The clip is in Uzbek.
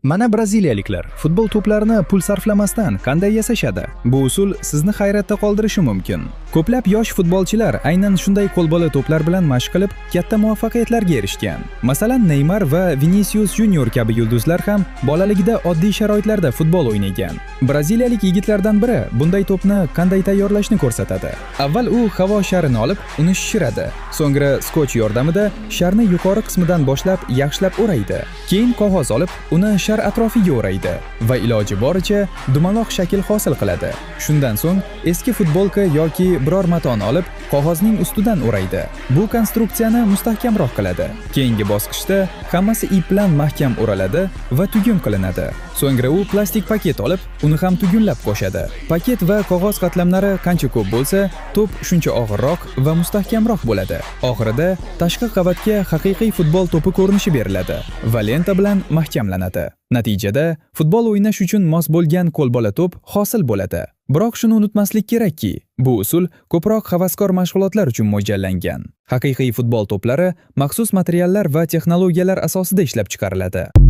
Mana braziliyaliklar futbol to'plarini pul sarflamasdan qanday yasashadi? Bu usul sizni hayratda qoldirishi mumkin. Ko'plab yosh futbolchilar aynan shunday qo'lbola to'plar bilan mashq qilib, katta muvaffaqiyatlarga erishgan. Masalan, Neymar va Vinisius Junior kabi yulduzlar ham bolaligida oddiy sharoitlarda futbol o'ynagan. Braziliyalik yigitlardan biri bunday to'pni qanday tayyorlashni ko'rsatadi. Avval u havo sharini olib, uni shishiradi. So'ngra skoch yordamida sharni yuqori qismidan boshlab yaxshilab o'raydi. Keyin qog'oz olib, uni shar atrofiga o'raydi va iloji boricha dumaloq shakl hosil qiladi. Shundan so'ng eski futbolka yoki biror matoni olib, qog'ozning ustidan o'raydi. Bu konstruksiyani mustahkamroq qiladi. Keyingi bosqichda hammasi ip bilan mahkam o'raladi va tugun qilinadi. So'ngra u plastik paket olib, uni ham tugunlab qo'shadi. Paket va qog'oz qatlamlari qancha ko'p bo'lsa, to'p shuncha og'irroq va mustahkamroq bo'ladi. Oxirida tashqi qavatga haqiqiy futbol to'pi ko'rinishi beriladi va lenta bilan mahkamlanadi. Natijada futbol o'ynash uchun mos bo'lgan qo'lbola to'p hosil bo'ladi. Biroq shuni unutmaslik kerakki, bu usul ko'proq havaskor mashg'ulotlar uchun mo'ljallangan. Haqiqiy futbol to'plari maxsus materiallar va texnologiyalar asosida ishlab chiqariladi.